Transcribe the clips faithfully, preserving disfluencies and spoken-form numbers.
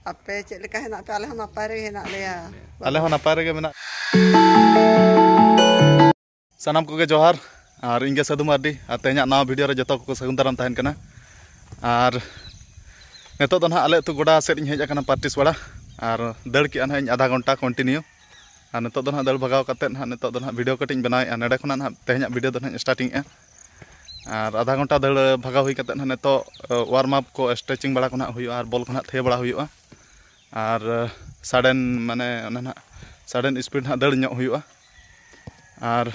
ᱟᱯᱮ ᱪᱮᱫ ᱞᱮᱠᱟ ᱦᱮᱱᱟᱜ ᱯᱮ? ᱟᱞᱮ ᱦᱚᱸ ᱱᱟᱯᱟᱭ ᱨᱮᱜᱮ ᱦᱮᱱᱟᱜ ᱞᱮᱭᱟ᱾ ᱟᱞᱮ ᱦᱚᱸ ᱱᱟᱯᱟᱭ ᱨᱮᱜᱮ ᱢᱮᱱᱟᱜ᱾ ᱥᱟᱱᱟᱢ ᱠᱚᱜᱮ ᱡᱚᱦᱟᱨ, ᱟᱨ ᱤᱧ ᱜᱮ ᱥᱟᱹᱫᱷᱩ ᱢᱟᱨᱰᱤ, ᱟᱨ ᱛᱮᱦᱮᱧᱟᱜ ᱱᱟᱣᱟ ᱵᱷᱤᱰᱤᱭᱳ ᱨᱮ ᱡᱚᱛᱚ ᱠᱚᱠᱚ ᱥᱟᱹᱜᱩᱱ ᱫᱟᱨᱟᱢ ᱛᱟᱦᱮᱱ ᱠᱟᱱᱟ᱾ ᱟᱨ ᱱᱤᱛᱚᱜ ᱫᱚ ᱱᱟᱦᱟᱜ ᱟᱞᱮ ᱟᱹᱛᱩ ᱜᱚᱰᱟ ᱥᱮᱫ ᱤᱧ ᱦᱮᱡ ᱟᱠᱟᱱᱟ ᱯᱨᱮᱠᱴᱤᱥ ᱵᱟᱲᱟ, ᱟᱨ ᱫᱟᱹᱲ ᱠᱮᱜᱼᱟ ᱱᱟᱦᱟᱜ ᱤᱧ ᱟᱫᱷᱟ ᱜᱷᱚᱱᱴᱟ ᱠᱚᱱᱴᱤᱱᱤᱭᱩ᱾ ᱟᱨ ᱱᱤᱛᱚᱜ ᱫᱚ ᱱᱟᱦᱟᱜ ᱫᱟᱹᱲ ᱵᱷᱟᱜᱟᱣ ᱠᱟᱛᱮᱫ ᱱᱟᱦᱟᱜ ᱱᱤᱛᱚᱜ ᱫᱚ ᱱᱟᱦᱟᱜ ᱵᱷᱤᱰᱤᱭᱳ ᱠᱟᱹᱴᱤᱡ ᱤᱧ ᱵᱮᱱᱟᱣᱮᱫᱼᱟ᱾ ᱱᱚᱸᱰᱮ ᱠᱷᱚᱱᱟᱜ ᱱᱟᱦᱟᱜ ᱛᱮᱦᱮᱧᱟᱜ ᱵᱷᱤᱰᱤᱭᱳ ᱫᱚ ᱱᱟᱦᱟᱜ ᱤᱧ ᱥᱴᱟᱨᱴᱤᱝ ᱮᱜᱼᱟ᱾ ᱟᱨ ᱟᱫᱷᱟ ᱜᱷᱚᱱᱴᱟ ᱫᱟᱹᱲ ᱵᱷᱟᱜᱟᱣ ᱦᱩᱭ ᱠᱟᱛᱮᱫ ᱱᱟᱦᱟᱜ ᱱᱤᱛᱚᱜ ᱣᱟᱨᱢ ᱟᱯ ᱠᱚ, ᱥᱴᱨᱮᱪᱤᱝ ᱵᱟᱲᱟ ᱠᱚ ᱱᱟᱦᱟᱜ ᱦᱩᱭᱩᱜᱼᱟ, ᱟᱨ ᱵᱚᱞ ᱠᱚ ᱱᱟᱦᱟᱜ ᱛᱷᱤᱭᱟᱹ ᱵᱟᱲᱟ ᱦᱩᱭᱩᱜᱼᱟ᱾ ᱟᱨ ᱥᱟᱰᱮᱱ, ᱢᱟᱱᱮ ᱚᱱᱟ ᱱᱟᱦᱟᱜ ᱥᱟᱰᱮᱱ ᱥᱯᱤᱰ ᱱᱟᱦᱟᱜ ᱫᱟᱹᱲ ᱧᱚᱜ ᱦᱩᱭᱩᱜᱼᱟ᱾ ᱟᱨ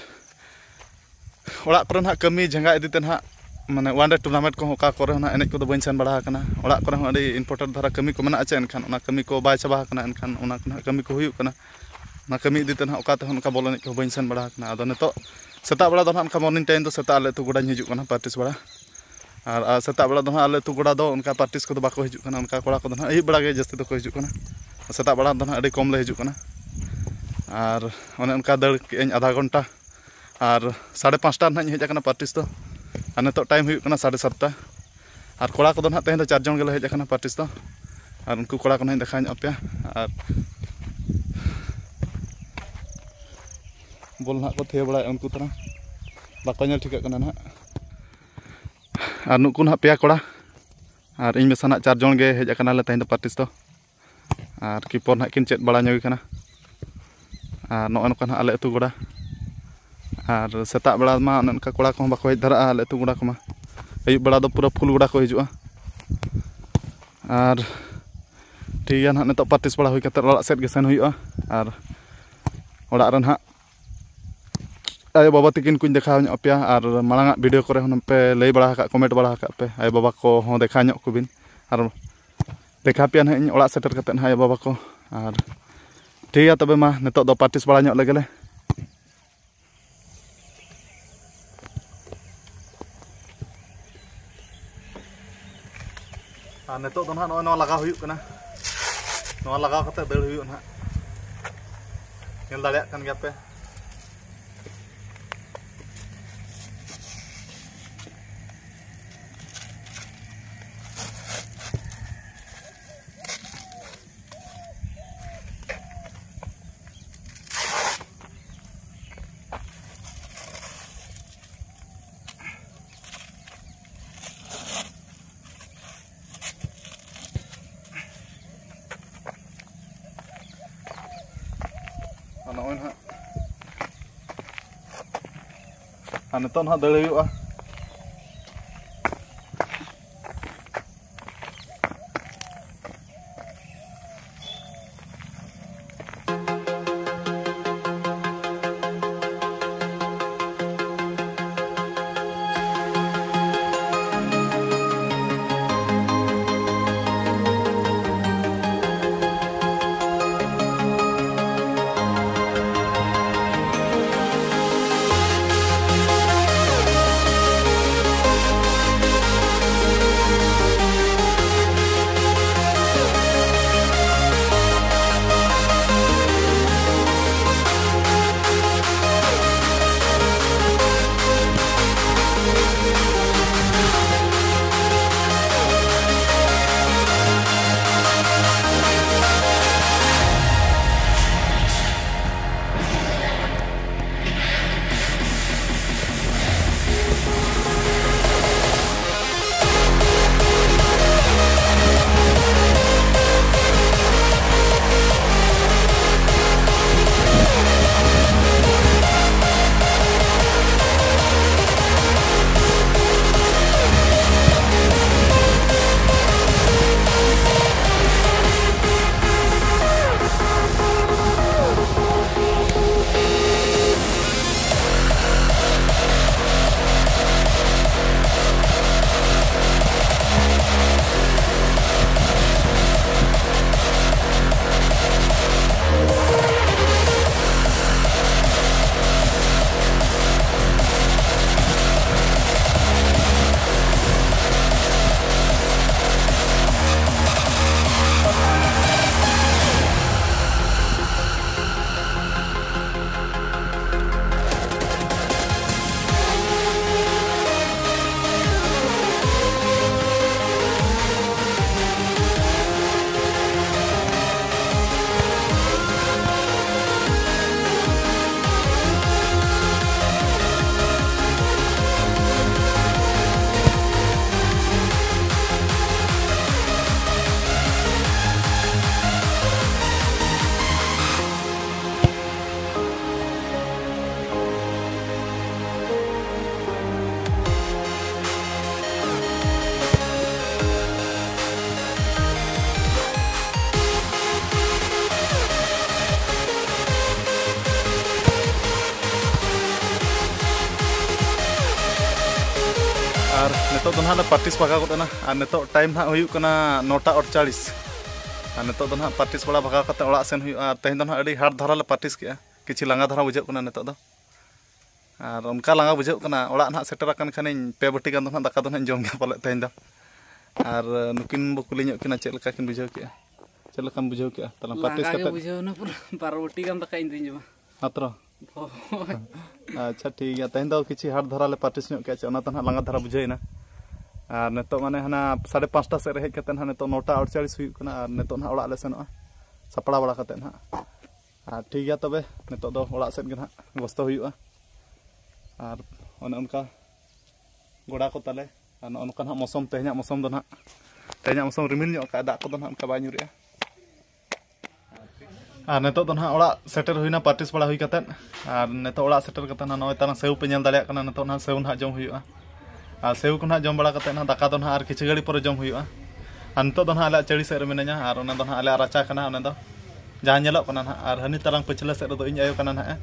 ᱚᱲᱟᱜ ᱠᱚᱨᱮ ᱱᱟᱦᱟᱜ ᱠᱟᱹᱢᱤ ᱡᱷᱟᱸᱜᱟ ᱤᱫᱤ ᱛᱮ ᱱᱟᱦᱟᱜ, ᱢᱟᱱᱮ ᱚᱣᱟᱱ ᱰᱮ ᱴᱩᱨᱱᱟᱢᱮᱱᱴ ᱠᱚᱦᱚᱸ ᱚᱠᱟ ᱠᱚᱨᱮ ᱦᱚᱸ ᱱᱟᱦᱟᱜ ᱮᱱᱮᱡ ᱠᱚᱫᱚ ᱵᱟᱹᱧ ᱥᱮᱱ ᱵᱟᱲᱟ ᱟᱠᱟᱱᱟ᱾ ᱚᱲᱟᱜ ᱠᱚᱨᱮ ᱦᱚᱸ ᱟᱹᱰᱤ ᱤᱢᱯᱚᱨᱴᱮᱱᱴ ᱫᱷᱟᱨᱟ ᱠᱟᱹᱢᱤ ᱠᱚ ᱢᱮᱱᱟᱜᱼᱟ ᱪᱮ, ᱮᱱᱠᱷᱟᱱ ᱚᱱᱟ ᱠᱟᱹᱢᱤ ᱠᱚ ᱵᱟᱭ ᱪᱟᱵᱟ ᱟᱠᱟᱱᱟ, ᱮᱱᱠᱷᱟᱱ ᱚᱱᱟ ᱠᱚ ᱱᱟᱦᱟᱜ ᱠᱟᱹᱢᱤ ᱠᱚ ᱦᱩᱭᱩᱜ ᱠᱟᱱᱟ᱾ ᱚᱱᱟ ᱠᱟᱹᱢᱤ ᱤᱫᱤ ᱛᱮ ᱱᱟᱦᱟᱜ ᱚᱠᱟ ᱛᱮᱦᱚᱸ ᱚᱱᱠᱟ ᱵᱚᱞ ᱮᱱᱮᱡ ᱠᱚᱦᱚᱸ ᱵᱟᱹᱧ ᱥᱮᱱ ᱵᱟᱲᱟ ᱟᱠᱟᱱᱟ᱾ ᱟᱫᱚ ᱱᱤᱛᱚᱜ ᱥᱮᱛᱟᱜ ᱵᱮᱲᱟ ᱫᱚ ᱱᱟᱦᱟᱜ ᱚᱱᱠᱟ ᱢᱚᱨᱱᱤᱝ ᱴᱟᱭᱤᱢ ᱫᱚ ᱥᱮᱛᱟᱜ ᱟᱞᱮ ᱟᱹᱛᱩ ᱜᱚᱰᱟᱧ ᱦᱤᱡᱩᱜ ᱠᱟᱱᱟ ᱯᱨᱮᱠᱴᱤᱥ ᱵᱟᱲᱟ᱾ ᱟᱨ, ᱟᱨ ᱥᱮᱛᱟᱜ ᱵᱮᱲᱟ ᱫᱚ ᱱᱟᱦᱟᱜ ᱟᱞᱮ ᱟᱹᱛᱩ ᱜᱚᱰᱟ ᱫᱚ ᱚᱱᱠᱟ ᱯᱨᱮᱠᱴᱤᱥ ᱠᱚᱫᱚ ᱵᱟᱠᱚ ᱦᱤᱡᱩᱜ ᱠᱟᱱᱟ᱾ ᱚᱱᱠᱟ ᱠᱚᱲᱟ ᱠᱚᱫᱚ ᱱᱟᱦᱟᱜ ᱟᱹᱭᱩᱵ ᱵᱮᱲᱟ ᱜᱮ ᱡᱟᱹᱥᱛᱤ ᱫᱚᱠᱚ ᱦᱤᱡᱩᱜ ᱠᱟᱱᱟ᱾ ᱥᱮᱛᱟᱜ ᱵᱮᱲᱟ ᱫᱚ ᱱᱟᱦᱟᱜ ᱟᱹᱰᱤ ᱠᱚᱢ ᱞᱮ ᱦᱤᱡᱩᱜ ᱠᱟᱱᱟ᱾ ᱟᱨ ᱚᱱᱮ ᱚᱱᱠᱟ ᱫᱟᱹᱲ ᱠᱮᱜᱼᱟᱹᱧ ᱟᱫᱷᱟ ᱜᱷᱚᱱᱴᱟ᱾ ᱟᱨ ᱥᱟᱲᱮ ᱯᱟᱸᱪᱴᱟ ᱨᱮ ᱱᱟᱦᱟᱜ ᱤᱧ ᱦᱮᱡ ᱟᱠᱟᱱᱟ ᱯᱨᱮᱠᱴᱤᱥ ᱫᱚ᱾ ᱟᱨ ᱱᱤᱛᱚᱜ ᱴᱟᱭᱤᱢ ᱦᱩᱭᱩᱜ ᱠᱟᱱᱟ ᱥᱟᱲᱮ ᱥᱟᱛᱴᱟ᱾ ᱟᱨ ᱠᱚᱲᱟ ᱠᱚᱫᱚ ᱱᱟᱦᱟᱜ ᱛᱮᱦᱮᱧ ᱫᱚ ᱪᱟᱨ ᱡᱚᱱ ᱜᱮᱞᱮ ᱦᱮᱡ ᱟᱠᱟᱱᱟ ᱯᱨᱮᱠᱴᱤᱥ ᱫᱚ᱾ ᱟᱨ ᱩᱱᱠᱩ ᱠᱚᱲᱟ ᱠᱚ ᱱᱟᱦᱟᱜ ᱤᱧ ᱫᱮᱠᱷᱟᱣ ᱧᱚᱜ ᱟᱯᱮᱭᱟ᱾ ᱟᱨ ᱵᱚᱞ ᱱᱟᱦᱟᱜ ᱠᱚ ᱛᱷᱤᱭᱟᱹ ᱵᱟᱲᱟᱭᱮᱫᱼᱟ ᱩᱱᱠᱩ ᱛᱟᱨᱟ᱾ ᱵᱟᱠᱚ ᱧᱮᱞ ᱴᱷᱤᱠᱟᱹᱜ ᱠᱟᱱᱟ ᱱᱟᱦᱟᱜ᱾ ᱟᱨ ᱱᱩᱠᱩ ᱱᱟᱦᱟᱜ ᱯᱮᱭᱟ ᱠᱚᱲᱟ᱾ ᱟᱨ ᱤᱧ ᱢᱮᱥᱟ ᱱᱟᱦᱟᱜ ᱪᱟᱨ ᱡᱚᱱ ᱜᱮ ᱦᱮᱡ ᱟᱠᱟᱱᱟᱞᱮ ᱛᱮᱦᱮᱧ ᱫᱚ ᱯᱨᱮᱠᱴᱤᱥ ᱫᱚ᱾ ᱟᱨ ᱠᱤᱯᱚᱨ ᱱᱟᱦᱟᱜ ᱠᱤᱱ ᱪᱮᱫ ᱵᱟᱲᱟ ᱧᱚᱜ ᱠᱟᱱᱟ᱾ ᱟᱨ ᱱᱚᱜᱼᱚᱭ ᱱᱚᱝᱠᱟ ᱱᱟᱦᱟᱜ ᱟᱞᱮ ᱟᱹᱛᱩ ᱜᱚᱰᱟ᱾ ᱟᱨ ᱥᱮᱛᱟᱜ ᱵᱮᱲᱟ ᱢᱟ ᱚᱱᱮ ᱚᱱᱠᱟ ᱠᱚᱲᱟ ᱠᱚᱦᱚᱸ ᱵᱟᱠᱚ ᱦᱮᱡ ᱫᱷᱟᱨᱟᱜᱼᱟ ᱟᱞᱮ ᱟᱹᱛᱩ ᱜᱚᱰᱟ ᱠᱚᱢᱟ᱾ ᱟᱹᱭᱩᱵ ᱵᱮᱲᱟ ᱫᱚ ᱯᱩᱨᱟᱹ ᱯᱷᱩᱞ ᱜᱚᱰᱟ ᱠᱚ ᱦᱤᱡᱩᱜᱼᱟ᱾ ᱟᱨ ᱴᱷᱤᱠ ᱜᱮᱭᱟ ᱱᱟᱦᱟᱜ, ᱱᱤᱛᱚᱜ ᱯᱨᱮᱠᱴᱤᱥ ᱵᱟᱲᱟ ᱦᱩᱭ ᱠᱟᱛᱮᱫ ᱚᱲᱟᱜ ᱥᱮᱫ ᱜᱮ ᱥᱮᱱ ᱦᱩᱭᱩᱜᱼᱟ᱾ ᱟᱨ ᱚᱲᱟᱜ ᱨᱮ ᱱᱟᱦᱟᱜ ᱟᱭᱳᱼᱵᱟᱵᱟ ᱛᱟᱹᱠᱤᱱ ᱠᱚᱧ ᱫᱮᱠᱷᱟᱣ ᱧᱚᱜ ᱟᱯᱮᱭᱟ᱾ ᱟᱨ ᱢᱟᱲᱟᱝᱟᱜ ᱵᱷᱤᱰᱤᱭᱳ ᱠᱚᱨᱮ ᱦᱚᱸ ᱯᱮ ᱞᱟᱹᱭ ᱵᱟᱲᱟ ᱟᱠᱟᱫ, ᱠᱚᱢᱮᱱᱴ ᱵᱟᱲᱟ ᱟᱠᱟᱫ ᱯᱮ, ᱟᱭᱳᱼᱵᱟᱵᱟ ᱠᱚᱦᱚᱸ ᱫᱮᱠᱷᱟᱣ ᱧᱚᱜ ᱠᱚᱵᱤᱱ᱾ ᱟᱨ ᱫᱮᱠᱷᱟᱣ ᱯᱮᱭᱟ ᱱᱟᱦᱟᱜ ᱤᱧ ᱚᱲᱟᱜ ᱥᱮᱴᱮᱨ ᱠᱟᱛᱮᱫ ᱱᱟᱦᱟᱜ ᱟᱭᱳᱼᱵᱟᱵᱟ ᱠᱚ᱾ ᱟᱨ ᱴᱷᱤᱠ ᱜᱮᱭᱟ ᱛᱚᱵᱮ ᱢᱟ, ᱱᱤᱛᱚᱜ ᱫᱚ ᱯᱨᱮᱠᱴᱤᱥ ᱵᱟᱲᱟ ᱧᱚᱜ ᱞᱮᱜᱮ ᱞᱮ᱾ ᱟᱨ ᱱᱤᱛᱚᱜ ᱫᱚ ᱱᱟᱦᱟᱜ ᱱᱚᱜᱼᱚᱭ ᱱᱚᱣᱟ ᱞᱟᱜᱟᱣ ᱦᱩᱭᱩᱜ ᱠᱟᱱᱟ᱾ ᱱᱚᱣᱟ ᱞᱟᱜᱟᱣ ᱠᱟᱛᱮ ᱫᱟᱹᱲ ᱦᱩᱭᱩᱜᱼᱟ ᱱᱟᱦᱟᱜ᱾ ᱧᱮᱞ ᱫᱟᱲᱮᱭᱟᱜ ᱠᱟᱱ ᱜᱮᱭᱟ ᱯᱮ᱾ ᱱᱤᱛᱚᱜ ᱱᱟᱦᱟᱜ ᱫᱟᱹᱲ ᱦᱩᱭᱩᱜᱼᱟ᱾ ᱟᱨ ᱱᱤᱛᱚᱜ ᱫᱚ ᱱᱟᱦᱟᱜ ᱞᱮ ᱯᱨᱮᱠᱴᱤᱥ ᱵᱷᱟᱜᱟᱣ ᱜᱚᱫ ᱮᱱᱟ᱾ ᱟᱨ ᱱᱤᱛᱚᱜ ᱴᱟᱭᱤᱢ ᱱᱟᱦᱟᱜ ᱦᱩᱭᱩᱜ ᱠᱟᱱᱟ ᱱᱚᱴᱟ ᱟᱴᱪᱟᱞᱤᱥ᱾ ᱟᱨ ᱱᱤᱛᱚᱜ ᱫᱚ ᱱᱟᱦᱟᱜ ᱯᱨᱮᱠᱴᱤᱥ ᱵᱟᱲᱟ ᱵᱷᱟᱜᱟᱣ ᱠᱟᱛᱮ ᱚᱲᱟᱜ ᱥᱮᱱ ᱦᱩᱭᱩᱜᱼᱟ᱾ ᱟᱨ ᱛᱮᱦᱮᱧ ᱫᱚ ᱱᱟᱦᱟᱜ ᱟᱹᱰᱤ ᱦᱟᱨᱰ ᱫᱷᱟᱨᱟ ᱞᱮ ᱯᱨᱮᱠᱴᱤᱥ ᱠᱮᱜᱼᱟ, ᱠᱤᱪᱷᱩ ᱞᱟᱸᱜᱟ ᱫᱷᱟᱨᱟ ᱵᱩᱡᱷᱟᱹᱜ ᱠᱟᱱᱟ ᱱᱤᱛᱚᱜ ᱫᱚ᱾ ᱟᱨ ᱚᱱᱠᱟ ᱞᱟᱸᱜᱟ ᱵᱩᱡᱷᱟᱹᱜ ᱠᱟᱱᱟ, ᱚᱲᱟᱜ ᱱᱟᱦᱟᱜ ᱥᱮᱴᱮᱨ ᱟᱠᱟᱱ ᱠᱷᱟᱱᱤᱧ ᱯᱮ ᱵᱟᱹᱴᱤ ᱜᱟᱱ ᱫᱚ ᱱᱟᱦᱟᱜ ᱫᱟᱠᱟ ᱫᱚ ᱱᱟᱦᱟᱜ ᱤᱧ ᱡᱚᱢ ᱜᱮᱭᱟ ᱯᱟᱞᱮᱫ ᱛᱮᱦᱮᱧ ᱫᱚ᱾ ᱟᱨ ᱱᱩᱠᱤᱱ ᱵᱚ ᱠᱩᱞᱤ ᱧᱚᱜ ᱠᱤᱱᱟ ᱪᱮᱫ ᱞᱮᱠᱟ ᱠᱤᱱ ᱵᱩᱡᱷᱟᱹᱣ ᱠᱮᱜᱼᱟ, ᱪᱮᱫ ᱞᱮᱠᱟᱢ ᱵᱩᱡᱷᱟᱹᱣ ᱠᱮᱜᱼᱟ ᱛᱟᱞᱟᱝ ᱞᱟᱸᱜᱟ ᱯᱨᱮᱠᱴᱤᱥ ᱜᱮ ᱠᱟᱛᱮ? ᱵᱩᱡᱷᱟᱹᱣ ᱮᱱᱟ ᱯᱩᱨᱟᱹ, ᱵᱟᱨᱚ ᱵᱟᱹᱴᱤ ᱜᱟᱱ ᱫᱟᱠᱟ ᱤᱧ ᱫᱩᱧ ᱡᱚᱢᱟ᱾ ᱢᱟᱛᱨᱚ? ᱦᱳᱭ᱾ ᱟᱪᱪᱷᱟ, ᱴᱷᱤᱠ ᱜᱮᱭᱟ, ᱛᱮᱦᱮᱧ ᱫᱚ ᱠᱤᱪᱷᱩ ᱦᱟᱨᱰ ᱫᱷᱟᱨᱟ ᱞᱮ ᱯᱨᱮᱠᱴᱤᱥ ᱧᱚᱜ ᱠᱮᱜᱼᱟ, ᱪᱮ ᱚᱱᱟ ᱛᱮ ᱱᱟᱦᱟᱜ ᱞᱟᱸᱜᱟ ᱫᱷᱟᱨᱟ ᱵᱩᱡᱷᱟᱹᱣ ᱮᱱᱟ᱾ ᱟᱨ ᱱᱤᱛᱚᱜ ᱢᱟᱱᱮ ᱦᱟᱱᱟ ᱥᱟᱲᱮ ᱯᱟᱸᱪᱴᱟ ᱥᱮᱫ ᱨᱮ ᱦᱮᱡ ᱠᱟᱛᱮ ᱱᱟᱦᱟᱜ ᱱᱤᱛᱚᱜ ᱱᱚᱴᱟ ᱟᱴᱪᱟᱞᱤᱥ ᱦᱩᱭᱩᱜ ᱠᱟᱱᱟ᱾ ᱟᱨ ᱱᱤᱛᱚᱜ ᱱᱟᱦᱟᱜ ᱚᱲᱟᱜ ᱞᱮ ᱥᱮᱱᱚᱜᱼᱟ ᱥᱟᱯᱲᱟᱣ ᱵᱟᱲᱟ ᱠᱟᱛᱮ ᱱᱟᱦᱟᱜ᱾ ᱟᱨ ᱴᱷᱤᱠ ᱜᱮᱭᱟ, ᱛᱚᱵᱮ ᱱᱤᱛᱚᱜ ᱫᱚ ᱚᱲᱟᱜ ᱥᱮᱫ ᱜᱮ ᱱᱟᱦᱟᱜ ᱜᱚᱥᱛᱚ ᱦᱩᱭᱩᱜᱼᱟ᱾ ᱟᱨ ᱚᱱᱮ ᱚᱱᱠᱟ ᱜᱚᱰᱟ ᱠᱚ ᱛᱟᱞᱮ᱾ ᱟᱨ ᱱᱚᱜᱼᱚ ᱱᱚᱝᱠᱟ ᱱᱟᱦᱟᱜ ᱢᱳᱥᱚᱢ, ᱛᱮᱦᱮᱧᱟᱜ ᱢᱳᱥᱚᱢ ᱫᱚ ᱱᱟᱦᱟᱜ, ᱛᱮᱦᱮᱧᱟᱜ ᱢᱳᱥᱚᱢ ᱨᱤᱢᱤᱞ ᱧᱚᱜ ᱠᱟᱜᱼᱟ, ᱫᱟᱜ ᱠᱚᱫᱚ ᱱᱟᱦᱟᱜ ᱚᱱᱠᱟ ᱵᱟᱭ ᱧᱩᱨᱮᱜᱼᱟ᱾ ᱟᱨ ᱱᱤᱛᱚᱜ ᱫᱚ ᱱᱟᱦᱟᱜ ᱚᱲᱟᱜ ᱥᱮᱴᱮᱨ ᱦᱩᱭᱱᱟ, ᱯᱨᱮᱠᱴᱤᱥ ᱵᱟᱲᱟ ᱦᱩᱭ ᱠᱟᱛᱮᱫ᱾ ᱟᱨ ᱱᱤᱛᱚᱜ ᱚᱲᱟᱜ ᱥᱮᱴᱮᱨ ᱠᱟᱛᱮᱫ ᱱᱟᱦᱟᱜ ᱱᱚᱜᱼᱚᱭ ᱛᱟᱞᱟᱝ ᱥᱮᱣ ᱯᱮ ᱧᱮᱞ ᱫᱟᱲᱮᱭᱟᱜ ᱠᱟᱱᱟ᱾ ᱱᱤᱛᱚᱜ ᱱᱟᱦᱟᱜ ᱥᱮᱣ ᱱᱟᱦᱟᱜ ᱡᱚᱢ ᱦᱩᱭᱩᱜᱼᱟ᱾ ᱟᱨ ᱥᱮᱣ ᱠᱚ ᱱᱟᱦᱟᱜ ᱡᱚᱢ ᱵᱟᱲᱟ ᱠᱟᱛᱮᱫ ᱱᱟᱦᱟᱜ ᱫᱟᱠᱟ ᱫᱚ ᱱᱟᱦᱟᱜ ᱟᱨ ᱠᱤᱪᱷᱩ ᱜᱷᱟᱹᱲᱤ ᱯᱚᱨᱮ ᱡᱚᱢ ᱦᱩᱭᱩᱜᱼᱟ᱾ ᱟᱨ ᱱᱤᱛᱚᱜ ᱫᱚ ᱱᱟᱦᱟᱜ ᱟᱞᱮᱭᱟᱜ ᱪᱟᱹᱲᱤ ᱥᱮᱫ ᱨᱮ ᱢᱤᱱᱟᱹᱧᱟ, ᱟᱨ ᱚᱱᱟ ᱫᱚ ᱱᱟᱦᱟᱜ ᱟᱞᱮᱭᱟᱜ ᱨᱟᱪᱟ ᱠᱟᱱᱟ, ᱚᱱᱟ ᱫᱚ ᱡᱟᱦᱟᱸ ᱧᱮᱞᱚᱜ ᱠᱟᱱᱟ ᱱᱟᱦᱟᱜ᱾ ᱟᱨ ᱦᱟᱹᱱᱤ ᱛᱟᱞᱟᱝ ᱯᱟᱹᱪᱷᱞᱟᱹ ᱥᱮᱫ ᱨᱮᱫᱚ ᱤᱧ ᱟᱭᱳ ᱠᱟᱱᱟ ᱱᱟᱦᱟᱜ᱾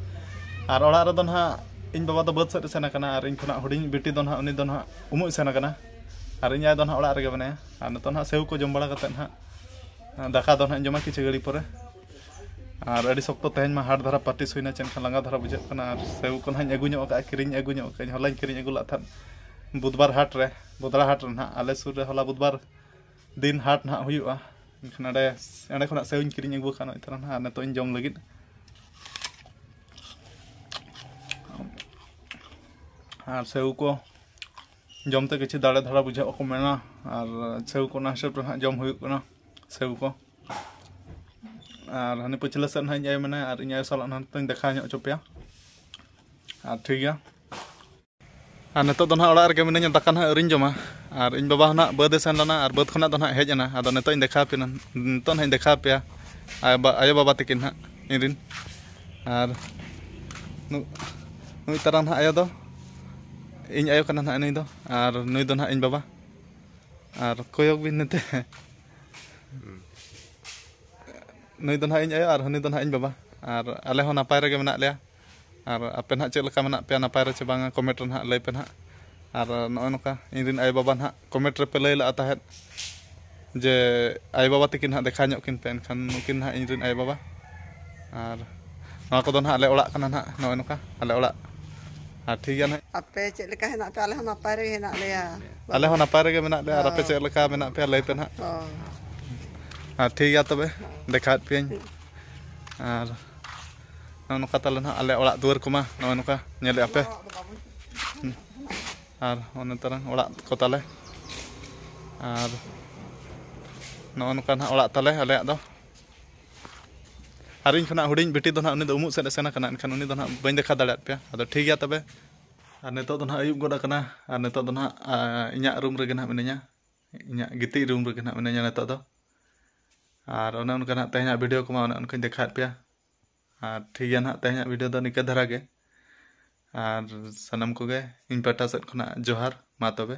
ᱟᱨ ᱚᱲᱟᱜ ᱨᱮᱫᱚ ᱱᱟᱦᱟᱜ ᱤᱧ ᱵᱟᱵᱟ ᱫᱚ ᱵᱟᱹᱫᱽ ᱥᱮᱫ ᱮ ᱥᱮᱱ ᱟᱠᱟᱱᱟ, ᱟᱨ ᱤᱧ ᱠᱷᱚᱱᱟᱜ ᱦᱩᱰᱤᱧ ᱵᱤᱴᱤ ᱫᱚ ᱱᱟᱦᱟᱜ, ᱩᱱᱤ ᱫᱚ ᱱᱟᱦᱟᱜ ᱩᱢᱩᱜ ᱮ ᱥᱮᱱ ᱟᱠᱟᱱᱟ᱾ ᱟᱨ ᱤᱧ ᱟᱭᱳ ᱫᱚ ᱱᱟᱦᱟᱜ ᱚᱲᱟᱜ ᱨᱮᱜᱮ ᱢᱮᱱᱟᱭᱟ᱾ ᱟᱨ ᱱᱤᱛᱚᱜ ᱱᱟᱦᱟᱜ ᱥᱮᱣ ᱠᱚ ᱡᱚᱢ ᱵᱟᱲᱟ ᱠᱟᱛᱮᱫ ᱱᱟᱦᱟᱜ ᱫᱟᱠᱟ ᱫᱚ ᱱᱟᱦᱟᱜ ᱤᱧ ᱡᱚᱢᱟ ᱠᱤᱪᱷᱩ ᱜᱷᱟᱹᱲᱤ ᱯᱚᱨᱮ᱾ ᱟᱨ ᱟᱹᱰᱤ ᱥᱚᱠᱛᱚ ᱛᱮᱦᱮᱧ ᱢᱟ ᱦᱟᱨᱰ ᱫᱷᱟᱨᱟ ᱯᱨᱮᱠᱴᱤᱥ ᱦᱩᱭᱱᱟ, ᱪᱮᱫ ᱞᱮᱠᱟ ᱞᱟᱸᱜᱟ ᱫᱷᱟᱨᱟ ᱵᱩᱡᱷᱟᱹᱜ ᱠᱟᱱᱟ᱾ ᱟᱨ ᱥᱮᱣ ᱠᱚ ᱱᱟᱦᱟᱜ ᱤᱧ ᱟᱹᱜᱩ ᱧᱚᱜ ᱟᱠᱟᱫᱼᱟ, ᱠᱤᱨᱤᱧ ᱟᱹᱜᱩ ᱧᱚᱜ ᱟᱠᱟᱫᱼᱟᱹᱧ, ᱦᱚᱞᱟᱧ ᱠᱤᱨᱤᱧ ᱟᱹᱜᱩ ᱞᱮᱫ ᱛᱟᱦᱮᱸᱫ ᱵᱩᱫᱷᱵᱟᱨ ᱦᱟᱴ ᱨᱮ, ᱵᱚᱫᱲᱟ ᱦᱟᱴ ᱨᱮ ᱱᱟᱦᱟᱜ, ᱟᱞᱮ ᱥᱩᱨ ᱨᱮ ᱦᱚᱞᱟ ᱵᱩᱫᱷᱵᱟᱨ ᱫᱤᱱ ᱦᱟᱴ ᱱᱟᱦᱟᱜ ᱦᱩᱭᱩᱜᱼᱟ᱾ ᱮᱱᱠᱷᱟᱱ ᱚᱸᱰᱮ, ᱚᱸᱰᱮ ᱠᱷᱚᱱᱟᱜ ᱥᱮᱣ ᱤᱧ ᱠᱤᱨᱤᱧ ᱟᱹᱜᱩ ᱟᱠᱟᱫᱼᱟ ᱱᱚᱜᱼᱚᱭ ᱛᱟᱨᱟ ᱱᱟᱦᱟᱜ, ᱟᱨ ᱱᱤᱛᱚᱜ ᱤᱧ ᱡᱚᱢ ᱞᱟᱹᱜᱤᱫ᱾ ᱟᱨ ᱥᱮᱣ ᱠᱚ ᱡᱚᱢᱛᱮ ᱠᱤᱪᱷᱩ ᱫᱟᱲᱮ ᱫᱷᱟᱨᱟ ᱵᱩᱡᱷᱟᱹᱜ ᱟᱠᱚ ᱢᱮᱱᱟ᱾ ᱟᱨ ᱥᱮᱣ ᱠᱚ ᱚᱱᱟ ᱦᱤᱥᱟᱹᱵ ᱛᱮ ᱱᱟᱦᱟᱜ ᱡᱚᱢ ᱦᱩᱭᱩᱜ ᱠᱟᱱᱟ, ᱥᱮᱣ ᱠᱚ᱾ ᱟᱨ ᱦᱟᱱᱮ ᱯᱟᱹᱪᱷᱞᱟᱹ ᱥᱮᱫ ᱱᱟᱦᱟᱜ ᱤᱧ ᱟᱭᱳ ᱢᱮᱱᱟᱭᱟ, ᱟᱨ ᱤᱧ ᱟᱭᱳ ᱥᱟᱞᱟᱜ ᱱᱟᱦᱟᱜ ᱱᱤᱛᱚᱜ ᱤᱧ ᱫᱮᱠᱷᱟ ᱧᱚᱜ ᱦᱚᱪᱚ ᱯᱮᱭᱟ᱾ ᱟᱨ ᱴᱷᱤᱠ ᱜᱮᱭᱟ, ᱟᱨ ᱱᱤᱛᱚᱜ ᱫᱚ ᱱᱟᱦᱟᱜ ᱚᱲᱟᱜ ᱨᱮᱜᱮ ᱢᱤᱱᱟᱹᱧᱟ, ᱫᱟᱠᱟ ᱱᱟᱦᱟᱜ ᱟᱹᱣᱨᱤᱧ ᱡᱚᱢᱟ᱾ ᱟᱨ ᱤᱧ ᱵᱟᱵᱟ ᱦᱚᱸ ᱱᱟᱦᱟᱜ ᱵᱟᱹᱫᱽ ᱮ ᱥᱮᱱ ᱞᱮᱱᱟ, ᱟᱨ ᱵᱟᱹᱫᱽ ᱠᱷᱚᱱᱟᱜ ᱫᱚ ᱱᱟᱦᱟᱜ ᱦᱮᱡ ᱮᱱᱟ᱾ ᱟᱫᱚ ᱱᱤᱛᱚᱜ ᱤᱧ ᱫᱮᱠᱷᱟᱣ ᱟᱯᱮᱭᱟ, ᱱᱤᱛᱚᱜ ᱱᱟᱦᱟᱜ ᱤᱧ ᱫᱮᱠᱷᱟᱣ ᱟᱯᱮᱭᱟ ᱟᱭᱳ ᱵᱟ-, ᱟᱭᱳ ᱵᱟᱵᱟ ᱛᱟᱹᱠᱤᱱ ᱱᱟᱦᱟᱜ ᱤᱧ ᱨᱤᱱ᱾ ᱟᱨ ᱱᱩ-, ᱱᱩᱭ ᱛᱟᱨᱟ ᱱᱟᱦᱟᱜ ᱟᱭᱳ ᱫᱚ, ᱤᱧ ᱟᱭᱳ ᱠᱟᱱᱟ ᱱᱟᱦᱟᱜ ᱱᱩᱭ ᱫᱚ, ᱟᱨ ᱱᱩᱭ ᱫᱚ ᱱᱟᱦᱟᱜ ᱤᱧ ᱵᱟᱵᱟ᱾ ᱟᱨ ᱠᱚᱭᱚᱜ ᱵᱤᱱ ᱱᱚᱛᱮ᱾ ᱱᱩᱭ ᱫᱚ ᱱᱟᱦᱟᱜ ᱤᱧ ᱟᱭᱳ ᱟᱨ ᱦᱟᱹᱱᱤ ᱫᱚ ᱱᱟᱦᱟᱜ ᱤᱧ ᱵᱟᱵᱟ᱾ ᱟᱨ ᱟᱞᱮ ᱦᱚᱸ ᱱᱟᱯᱟᱭ ᱨᱮᱜᱮ ᱢᱮᱱᱟᱜ ᱞᱮᱭᱟ᱾ ᱟᱨ ᱟᱯᱮ ᱱᱟᱦᱟᱜ ᱪᱮᱫ ᱞᱮᱠᱟ ᱢᱮᱱᱟᱜ ᱯᱮᱭᱟ, ᱱᱟᱯᱟᱭ ᱨᱮ ᱪᱮ ᱵᱟᱝᱟ, ᱠᱚᱢᱮᱱᱴ ᱨᱮ ᱱᱟᱦᱟᱜ ᱞᱟᱹᱭ ᱯᱮ ᱱᱟᱦᱟᱜ᱾ ᱟᱨ ᱱᱚᱜᱼᱚᱭ ᱱᱚᱝᱠᱟ ᱤᱧ ᱨᱮᱱ ᱟᱭᱳᱼᱵᱟᱵᱟ ᱱᱟᱦᱟᱜ ᱠᱚᱢᱮᱱᱴ ᱨᱮᱯᱮ ᱞᱟᱹᱭ ᱞᱟᱜᱼᱟ ᱛᱟᱦᱮᱸᱫ ᱡᱮ ᱟᱭᱳᱼᱵᱟᱵᱟ ᱛᱟᱹᱠᱤᱱ ᱱᱟᱦᱟᱜ ᱫᱮᱠᱷᱟᱣ ᱧᱚᱜ ᱠᱤᱱ ᱯᱮ, ᱮᱱᱠᱷᱟᱱ ᱱᱩᱠᱤᱱ ᱱᱟᱦᱟᱜ ᱤᱧ ᱨᱮᱱ ᱟᱭᱳᱼᱵᱟᱵᱟ᱾ ᱟᱨ ᱱᱚᱣᱟ ᱠᱚᱫᱚ ᱱᱟᱦᱟᱜ ᱟᱞᱮ ᱚᱲᱟᱜ ᱠᱟᱱᱟ ᱱᱟᱦᱟᱜ, ᱱᱚᱜᱼᱚᱭ ᱱᱚᱝᱠᱟ ᱟᱞᱮ ᱚᱲᱟᱜ᱾ ᱟᱨ ᱴᱷᱤᱠ ᱜᱮᱭᱟ ᱱᱟᱦᱟᱜ᱾ ᱟᱯᱮ ᱪᱮᱫ ᱞᱮᱠᱟ ᱦᱮᱱᱟᱜ ᱯᱮᱭᱟ? ᱟᱞᱮ ᱦᱚᱸ ᱱᱟᱯᱟᱭ ᱨᱮᱜᱮ ᱦᱮᱱᱟᱜ ᱞᱮᱭᱟ᱾ ᱟᱞᱮ ᱦᱚᱸ ᱱᱟᱯᱟᱭ ᱨᱮᱜᱮ ᱢᱮᱱᱟᱜ ᱞᱮᱭᱟ, ᱟᱨ ᱟᱯᱮ ᱪᱮᱫ ᱞᱮᱠᱟ ᱢᱮᱱᱟᱜ ᱯᱮᱭᱟ ᱞᱟᱹᱭ ᱯᱮ ᱱᱟᱦᱟᱜ᱾ ᱚ, ᱟᱨ ᱴᱷᱤᱠ ᱜᱮᱭᱟ ᱛᱚᱵᱮ, ᱫᱮᱠᱷᱟᱣᱮᱫ ᱯᱮᱭᱟᱹᱧ᱾ ᱟᱨ ᱱᱚᱜᱼᱚ ᱱᱚᱝᱠᱟ ᱛᱟᱞᱮ ᱱᱟᱦᱟᱜ ᱟᱞᱮ ᱚᱲᱟᱜ ᱫᱩᱣᱟᱹᱨ ᱠᱚᱢᱟ ᱱᱚᱜᱼᱚᱭ ᱱᱚᱝᱠᱟ ᱧᱮᱞᱮᱫᱼᱟ ᱯᱮ᱾ ᱦᱩᱸ᱾ ᱟᱨ ᱚᱱᱮ ᱛᱟᱨᱟᱝ ᱚᱲᱟᱜ ᱠᱚ ᱛᱟᱞᱮ᱾ ᱟᱨ ᱱᱚᱜᱼᱚ ᱱᱚᱝᱠᱟ ᱱᱟᱦᱟᱜ ᱚᱲᱟᱜ ᱛᱟᱞᱮ ᱟᱞᱮᱭᱟᱜ ᱫᱚ᱾ ᱟᱨ ᱤᱧ ᱠᱷᱚᱱᱟᱜ ᱦᱩᱰᱤᱧ ᱵᱤᱴᱤ ᱫᱚ ᱱᱟᱦᱟᱜ ᱩᱱᱤ ᱫᱚ ᱩᱢᱩᱜ ᱥᱮᱫ ᱮ ᱥᱮᱱ ᱟᱠᱟᱱᱟ, ᱮᱱᱠᱷᱟᱱ ᱩᱱᱤ ᱫᱚ ᱱᱟᱦᱟᱜ ᱵᱟᱹᱧ ᱫᱮᱠᱷᱟᱣ ᱫᱟᱲᱮᱭᱟᱫ ᱯᱮᱭᱟ᱾ ᱟᱫᱚ ᱴᱷᱤᱠ ᱜᱮᱭᱟ ᱛᱚᱵᱮ᱾ ᱟᱨ ᱱᱤᱛᱚᱜ ᱫᱚ ᱱᱟᱦᱟᱜ ᱟᱹᱭᱩᱵ ᱜᱚᱫ ᱟᱠᱟᱱᱟ, ᱟᱨ ᱱᱤᱛᱚᱜ ᱫᱚ ᱱᱟᱦᱟᱜ, ᱟ, ᱤᱧᱟᱹᱜ ᱨᱩᱢ ᱨᱮᱜᱮ ᱱᱟᱦᱟᱜ ᱢᱤᱱᱟᱹᱧᱟ, ᱤᱧᱟᱹᱜ ᱜᱤᱛᱤᱡ ᱨᱩᱢ ᱨᱮᱜᱮ ᱱᱟᱦᱟᱜ ᱢᱤᱱᱟᱹᱧᱟ ᱱᱤᱛᱚᱜ ᱫᱚ᱾ ᱟᱨ ᱚᱱᱮ ᱚᱱᱠᱟ ᱱᱟᱦᱟᱜ ᱛᱮᱦᱮᱧᱟᱜ ᱵᱷᱤᱰᱤᱭᱳ ᱠᱚᱢᱟ ᱚᱱᱮ ᱚᱱᱠᱟᱧ ᱫᱮᱠᱷᱟᱣᱮᱫ ᱯᱮᱭᱟ᱾ ᱟᱨ ᱴᱷᱤᱠ ᱜᱮᱭᱟ ᱱᱟᱦᱟᱜ, ᱛᱮᱦᱮᱧᱟᱜ ᱵᱷᱤᱰᱤᱭᱳ ᱫᱚ ᱱᱤᱝᱠᱟᱹ ᱫᱷᱟᱨᱟ ᱜᱮ᱾ ᱟᱨ ᱥᱟᱱᱟᱢ ᱠᱚᱜᱮ ᱤᱧ ᱯᱟᱦᱴᱟ ᱥᱮᱫ ᱠᱷᱚᱱᱟᱜ ᱡᱚᱦᱟᱨ, ᱢᱟ ᱛᱚᱵᱮ᱾